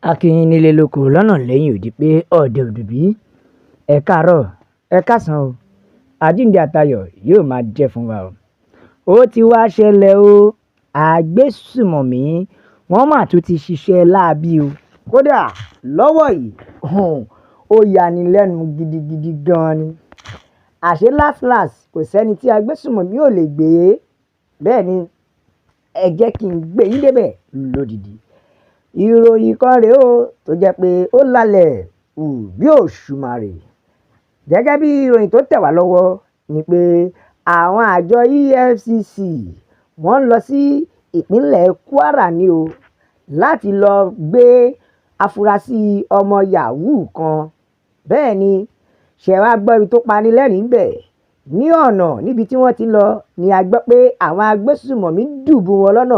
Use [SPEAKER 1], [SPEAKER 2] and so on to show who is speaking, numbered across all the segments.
[SPEAKER 1] A kí yín nílé lóko lọ́nà lẹ́yìn odi pé ọ̀dẹ̀ òdùbí. Ẹ káàárọ̀, ẹ káàsán o. Àjíǹde àtayọ̀ yóò máa jẹ́ fún wa o. Ó ti wá ṣẹlẹ̀ o. Agbésùmọ̀mí wọ́n mà tún ti ṣiṣẹ́ láabi o. Kódà lọ́wọ́ yìí, ó yani lẹ́nu gidigidi gan ni. Àṣé last last kò sẹ́ni tí agbésùmọ̀mí ò lè gbé. Bẹ́ẹ̀ ni, ẹ jẹ́ kí n gbé yín débẹ̀ lódìdí. Ìròyìn kan rèé o tó jẹ́ pé ó lálẹ́ hù bí òṣùmàrè. Gẹ́gẹ́ bí ìròyìn tó tẹ̀ wá lọ́wọ́ ni pé àwọn àjọ EFCC wọ́n ń lọ sí ìpínlẹ̀ Kwara ní o láti lọ gbé afurasí ọmọ yahoo kan. Bẹ́ẹ̀ ni, ṣé wàá gbọ́ ibi tó pani lẹ́rìn-ín bẹ̀? Ní ọ̀nà níbi tí wọ́n ti lọ ni a gbọ́ pé àwọn agbésùmọ̀mí dùbú wọn lọ́nà,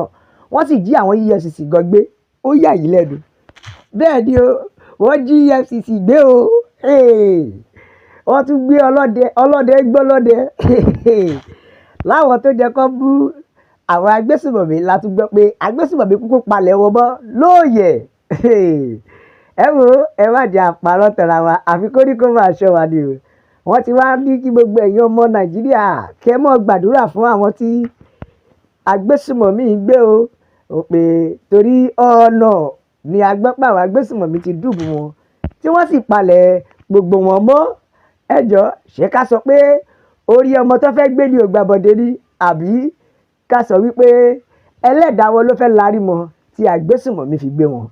[SPEAKER 1] wọ́n sì jí àwọn EFCC gan gbé. Ó yà yín lẹ́nu. Bẹ́ẹ̀ ni o, wọ́n jí EFCC gbé o. Wọ́n tún gbé ọlọ́dẹ, ọlọ́dẹ gbọ́ lọ́dẹ. Láwọn tó jẹ́ kó bú àwọn agbésùmọ̀mí la tún gbọ́ pé agbésùmọ̀mí kúkú palẹ̀ wọn mọ́ lóòyẹ̀. Ẹ wo, ẹ má jẹ́ àparọ́ tẹra wa, àfi kó ní kó máa ṣọ́ wa ni o. Wọ́n ti wá ní kí gbogbo ẹ̀yin ọmọ Nàìjíríà kẹ́ mọ́ gbàdúrà fún àwọn tí agbésùmọ̀mí ń gbé o. Ó pé torí ọ̀nà ni a gbọ́ pé àwọn agbésùmọ̀mí ti dùbú wọn, tí wọ́n sì palẹ̀ gbogbo wọn mọ́. Ẹ jọ, ṣé ká sọ pé orí ọmọ tó fẹ́ gbé ní ò gbàbọ̀dé ni, àbí ká sọ wípé ẹlẹ́dàá wọn ló fẹ́ larí mọ́ tí agbésùmọ̀mí fi gbé wọn?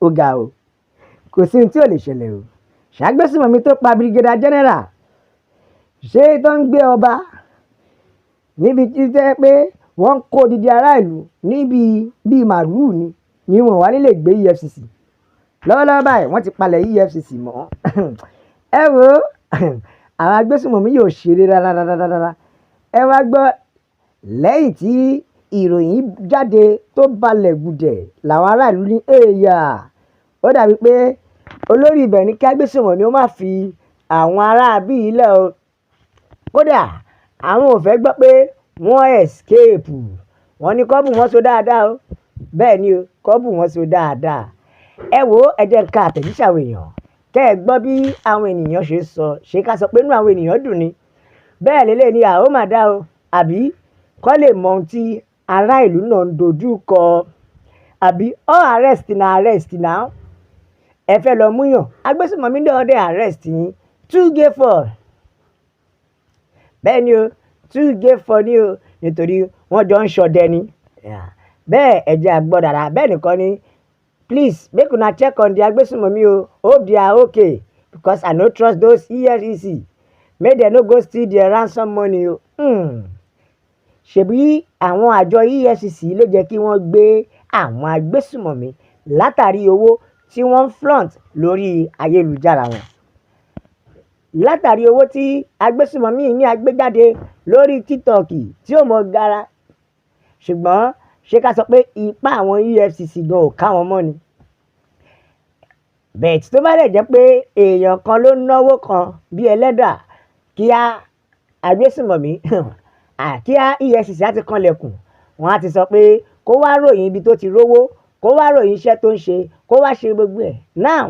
[SPEAKER 1] Ó ga o. Kò sí ohun tí ò lè ṣẹlẹ̀ o. Ṣàgbésùmọ̀mí tó pa Brigadier General, ṣé tó ń gbé ọba níbi tí jẹ́ pé wọ́n ń kó odidi ará ìlú níbi bíi màlúù ni wọ́n wá nílé gbé EFCC. Lọ́wọ́lọ́wọ́ báyìí wọ́n ti palẹ̀ EFCC mọ́. Ẹ wo, àwọn agbésùmọ̀mí yóò ṣeré rárá. Ẹ wá gbọ́, lẹ́yìn tí ìròyìn jáde tó balẹ̀ gùdẹ̀ làwọn aráàlú ní èèyà. Ó dàbí pé olórí ibẹ̀ ní kí agbésùmọ̀mí ó má fi àwọn aráabí yìí lẹ̀ o. Kódà àwọn ò fẹ́ gbọ́ pé wọ́n escape. Wọ́n ní kó bù wọ́n so dáadáa o. Bẹ́ẹ̀ ni o, kó bù wọ́n so dáadáa. Ẹ wo, ẹ jẹ́ n ka àtẹ̀jíṣẹ́ àwọn èèyàn. Kẹ́ ẹ gbọ́ bí àwọn ènìyàn ṣe sọ. Ṣé ká sọ pé inú àwọn ènìyàn dùn ni? Bẹ́ẹ̀ lélẹ̀ ni a ó máa dá o. Àbí kó lè mọ ohun tí ará ìlú náà ń dojú kọ. Àbí all arrest na arrest now. Ẹ fẹ́ lọ múyàn. Agbésùmọ̀mí náà dé arrest yín. Two gay four. Bẹ́ẹ̀ ni o, two gay four ni o. Nítorí wọ́n jọ ń ṣọdẹ ni. Bẹ́ẹ̀ ẹ jẹ́ a gbọ́ dáadáa. Bẹ́ẹ̀ nìkan ni, please make una check on the agbésùmọ̀mí o. Hope they are okay because I no trust those EFCC. Make dem no go steal their ransom money o. Ṣèbí àwọn àjọ EFCC ló jẹ́ kí wọ́n gbé àwọn agbésùmọ̀mí látàrí owó tí wọ́n ń flaunt lórí ayélujára wọn. Látàrí owó tí agbésùmọ̀mí ní agbéjáde lórí TikTok tí ó mọ gara. Ṣùgbọ́n ṣé ká sọ pé ipá àwọn EFCC gan ò ká wọn mọ́ ni? But tó bá dẹ̀ jẹ́ pé èèyàn kan ló náwó kan bí ẹlẹ́dà, kíá agbésùmọ̀mí, kíá EFCC á ti kanlẹ̀kùn. Wọ́n á ti sọ pé kó wá ròyìn ibi tó ti rówó, kó wá ròyìn iṣẹ́ tó ń ṣe, kó wá ṣe gbogbo ẹ̀. Now,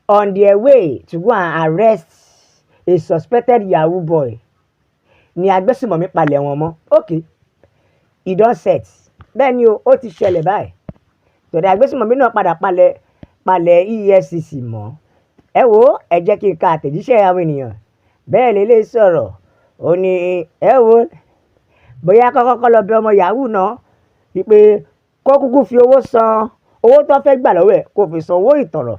[SPEAKER 1] on their way to go and arrest a suspected yahoo boy ni agbésùmọ̀mí palẹ̀ wọn mọ́. Okay, e don set. Bẹ́ẹ̀ ni o, ó ti ṣẹlẹ̀ báyìí. Torí agbésùmọ̀mí náà padà palẹ̀ palẹ̀ EFCC mọ́. Ẹ wo, ẹ jẹ́ kí n ka àtẹ̀jíṣẹ́ àwọn ènìyàn. Bẹ́ẹ̀ lélẹ̀ sọ̀rọ̀. Ó ní ẹ wo, bóyá kọ́kọ́ lọ bẹ ọmọ yahoo náà wípé kó kúkú fi owó san owó tó fẹ́ gbà lọ́wọ́ ẹ̀, kó fi san owó ìtanràn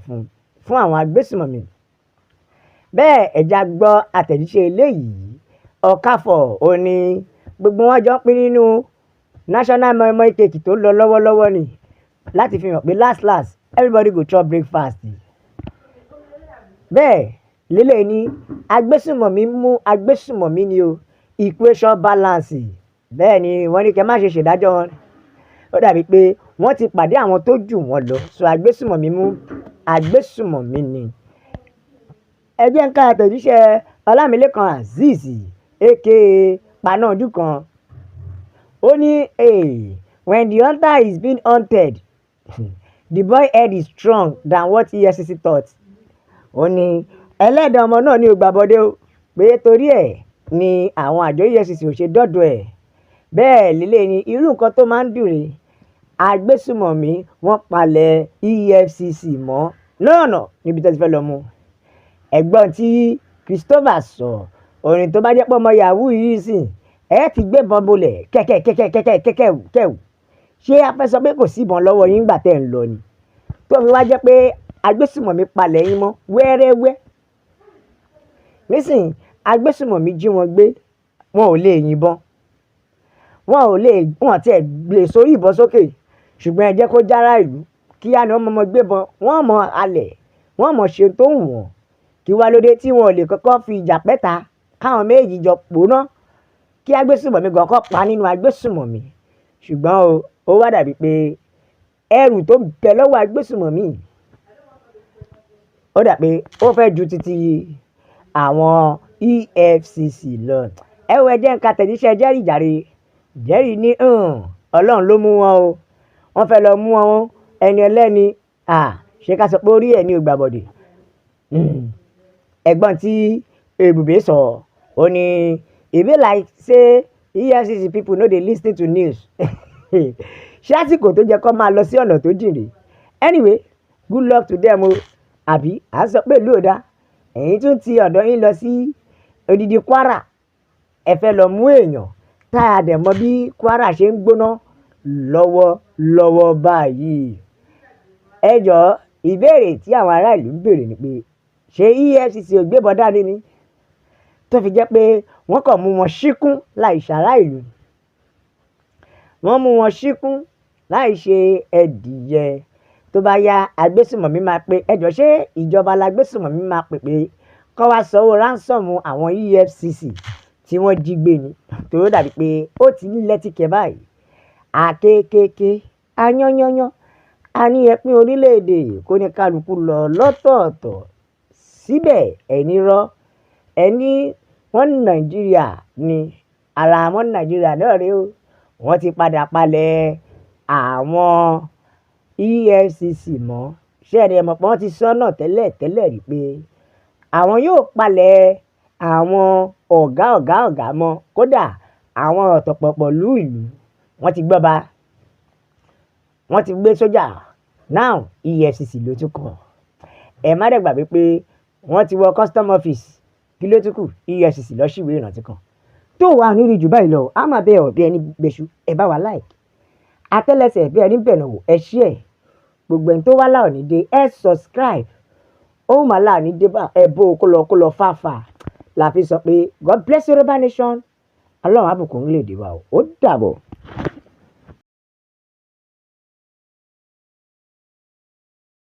[SPEAKER 1] fún àwọn agbésùmọ̀mí. Bẹ́ẹ̀ ẹ jẹ́ á gbọ́ àtẹ̀jíṣẹ́ eléyìí. Ọ̀kàfọ̀ ó ní gbogbo wọn jọ ń pín nínú national mọ́ínmọ́ín cake tó ń lọ lọ́wọ́lọ́wọ́ ni láti fi hàn pé last last everybody go chop breakfast. Bẹ́ẹ̀ lélẹ̀ ní agbésùmọ̀mí mú agbésùmọ̀mí ni o, equation balance. Bẹ́ẹ̀ ni wọ́n ní kí ẹ má ṣe ṣèdájọ́ wọn. Ó dàbí pé wọ́n ti pàdé àwọn tó jù wọ́n lọ. So agbésùmọ̀mí mú agbésùmọ̀mí ni. Ẹ jẹ́ n ka àtẹ̀jíṣẹ́ Ọlámilékan Azeez aka Paná Ojú Kan. Ó ní, "Hey, when the hunter is being hunted, The boy head is strong than what EFCC thought. Ó ní ẹlẹ́dàá ọmọ náà ní ó gbàbọ̀dé o, pé torí ẹ̀ ni àwọn àjọ EFCC ò ṣe dọ́dọ̀ ẹ̀. Bẹ́ẹ̀ lílé ni irú nǹkan tó máa ń dùn rèé. Agbésùmọ̀mí wọ́n palẹ̀ EFCC mọ́ lọ́nà níbi tó ti fẹ́ lọ mú. Ẹ̀gbọ́n tí Christopher sọ, orin tó bá jẹ́ pé ọmọ yahoo yìí sìn ẹ ti gbébọn bolẹ̀ kẹ̀kẹ́ kẹ̀kẹ́ kẹ̀kẹ́ kẹ̀kẹ́ kẹ̀wù. Ṣé a fẹ́ sọ pé kò sí ìbọn lọ́wọ́ yín gbà tẹ́ ń lọ ni, tó fi wá jẹ́ pé agbésùmọ̀mí palẹ̀ yín mọ́ wẹ́rẹ́wẹ́? Nísìnyí, agbésùmọ̀mí jí wọn gbé, wọn ò lè yìnbọn, wọn ò lè, wọn tiẹ̀ lè sórí ìbọn sókè. Ṣùgbọ́n ẹ jẹ́ kó jára ìlú, kíá ni wọ́n mọ̀ gbébọn, wọ́n mọ̀ alẹ̀, wọ́n mọ̀ ṣe tó wù wọ́n. Kí wá lóde tí wọn ò lè kọ́kọ́ fi ìjà pẹ́ta káwọn méjì jọ pòná, kí agbésùmọ̀mí gan kọ́ pa nínú agbésùmọ̀mí? Ṣùgbọ́n o, ó wá dàbí pé ẹrù tó ń bẹ lọ́wọ́ agbésùmọ̀mí, ó dà pé ó fẹ́ ju títí àwọn EFCC lọ. Ẹ wo, ẹ jẹ́ nǹkan tẹ̀jíṣẹ́ Jerry jàre. Jerry ní Ọlọ́run ló mú wọn o, wọ́n fẹ́ lọ mú wọn ẹni ẹlẹ́ni. Ṣé ká sọ pé orí ẹ̀ ní ò gbàbọ̀dè? Ẹ̀gbọ́n tí Ebube sọ, ó ní e be like say EFCC people no dey listen to news. Ṣé àsìkò tó jẹ́ kó máa lọ sí ọ̀nà tó jìn rèé? Anyway, good luck to them o. Àbí à ń sọ pé ìlú ò dáa, ẹ̀yin tún ti ọ̀dọ̀ yín lọ sí odidi Kwara, ẹ fẹ́ lọ mú èèyàn tá a dẹ̀ mọ̀ bí Kwara ṣe ń gbóná lọ́wọ́ lọ́wọ́ báyìí. Ẹ jọ̀ọ́, ìbéèrè tí àwọn ará ìlú ń béèrè ni pé, ṣé EFCC ò gbébọn dání ni tó fi jẹ́ pé wọ́n kàn mú wọn ṣíkún láì ṣàrá ìlú, wọ́n mú wọn ṣíkún láì ṣe ẹdìyẹ? Tó bá yá, agbésùmọ̀mí máa pé ẹjọ́, ṣé ìjọba lágbésùmọ̀mí máa pè pé kọ́ wá sanwó ransom àwọn EFCC tí wọ́n jí gbé ni? Torí ó dàbí pé ó ti ń lẹ́tìkẹ́ báyìí. Àkékéké ayányányán a ní ẹ pín orílẹ̀-èdè kó ní kálukú lọ lọ́tọ̀ọ̀tọ̀, síbẹ̀ ẹni rọ́ ẹni wọ́n ní Nàìjíríà ní ara wọn. Nàìjíríà náà rèé o, wọ́n ti padà palẹ̀ àwọn EFCC mọ́. Ṣé ẹni ẹ mọ̀ pé wọ́n ti sọ náà tẹ́lẹ̀ tẹ́lẹ̀ rí pé àwọn yóò palẹ̀ àwọn ọ̀gá ọ̀gá ọ̀gá mọ́? Kódà àwọn ọ̀tọ̀pọ̀pọ̀ lú ìlú, wọ́n ti gbọ́ba, wọ́n ti gbé sójà. Now EFCC ló tún kàn. Ẹ má dẹ̀ gbàgbé pé wọ́n ti wọ custom office. Kí ló tún kù? EFCC lọ síwèé ìrántí kan tó wà nírí jù báyìí lọ. A máa bẹ ọ̀ bí ẹni gbèsù, ẹ bá wa like, àtẹ́lẹsẹ̀ bí ẹni bẹ̀rẹ̀ wò, ẹ share. Gbogbo ẹni tó wá láòní dé, ẹ subscribe. Ó mà láàní dé bá ẹ bó kó lọ kó lọ fàáfà la fi sọ pé God bless Yorùbá nation. Ọlọ́run á bùkún orílẹ̀-èdè wa o. Ó dàbọ̀.